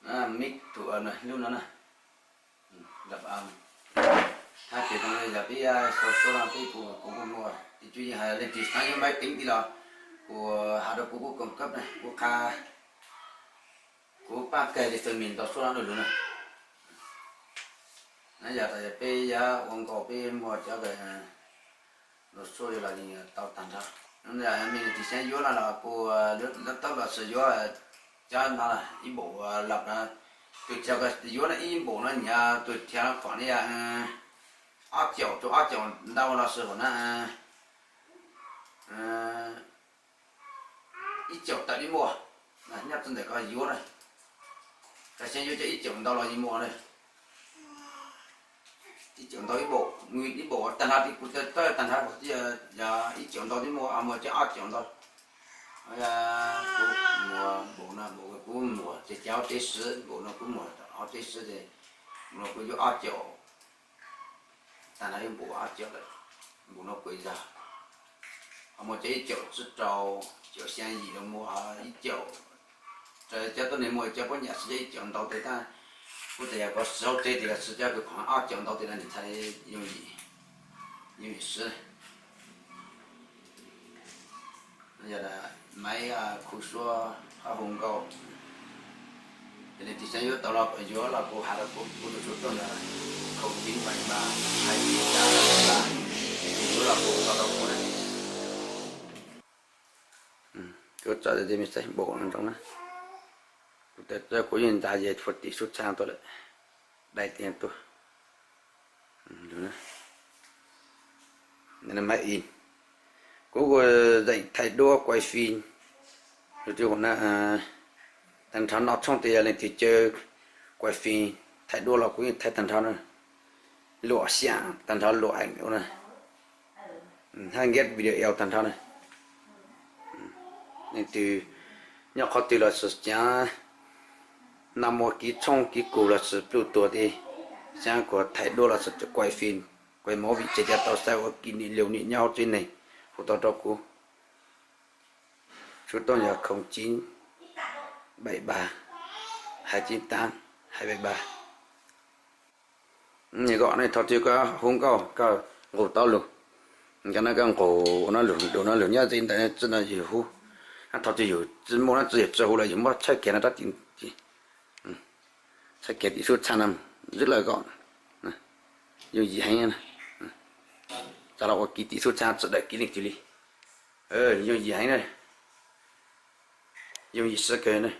Mix tus lub no na. Hab ces yog peb sau suab no peb kuv kuj muaj ib tug yeej hais leej twg xav yuav máy tính ti los kuv has rau kuv kuj cung cấp na, kuv qha, kuv pab kag li fais mis ntau suab no lug na. Yog tas peb yuav ua nkaus peb muaj cov ntau suab los yeej tau tag nrho. Mej leej twg xav yuav no los kuv lub tawb los sis yuav cov no ib npaum los na, tus txhia yuav no ib npaum no nyiaj tus txhia no kom li ob caum rau ob caum ntau los sis kom na ib caum tawm li muaj. Nyob txij ntawm koj yuav na, koj xav yuav cov ib caum ntau los yeej muaj na. Ib caum ntau ib npaum, ib npaum tag nrho li kuv tawb tag nrho kuv thiaj yog ib caum ntau li muaj, muaj cov ob caum ntau. Kuv muaj npaum no npaum kuv muaj ces cov ob teb sib, npaum no kuv muaj ob teb sib ces npaum no kuv yuav ob caum tag nrho ib npaum ob caum lawm. Npaum no kuv yog ho muaj cov ib caum tsib rau, caum xya yim no muaj ib caum. Cov tuab neeg muaj cov puab nyam siv cov ib caum ntau tes tab, kuv tas yog koj siv hauv tsev tes koj siv cov kws khoom ob caum ntau tes no nws txhaj yooj yim siv. Yog maiv khu suab hab hu nkauj. Ces leej twg xav yuav tau los yuav los kuv has rau kuv tus tswv tuaj ntawd, không chín bảy ba hai chín tám bảy ba, leej twg yuav los kuv tau rau kuv na. Kuv txawm tias mej saib npaum no ntsoov na, kuv tawm kuv yeej ntag yog phuam tim sub txhaa tuaj lawm, dai tias tuaj. Kuv kuj zeem thaij duab quay phim, tag nrho no txhooj tias yog leej twg caw quay phim thaij duab los kuv yeej thaij tag nrho na, luam xiam tag nrho luam eem na, hab nkiab video tag nrho na. Leej twg nyob qhov twg los sis xav naj muaj kiv txhooj kiv kug los sis pluj tuag ti, xav kuv thaij duab los sis quay phim, quay movie ces cia tau xav ua kỷ niệm lưu niệm nyob hauv tsev neeg, hu tau rau kuv. Tswv tooj yog không chín bảy ba hai chín tám hai bảy ba. Kom nej thov txim koj hu nkauj koj nqus tau lug, nkag no koj nqus ua no lug, lug no lug nyob txij ntawm txij no yug hu, thov txim yug tsi muaj no tsi yug tsi hu los yug muab tshawb kiag no rab tim, tshawb kiag tim sub txhaa no, zwb lawm kom yooj yim heev na. Txav los ua kiv tim sub txhaa tsi dawm kiv leej twg li, yooj yim heev na, yooj yim siv kawg na.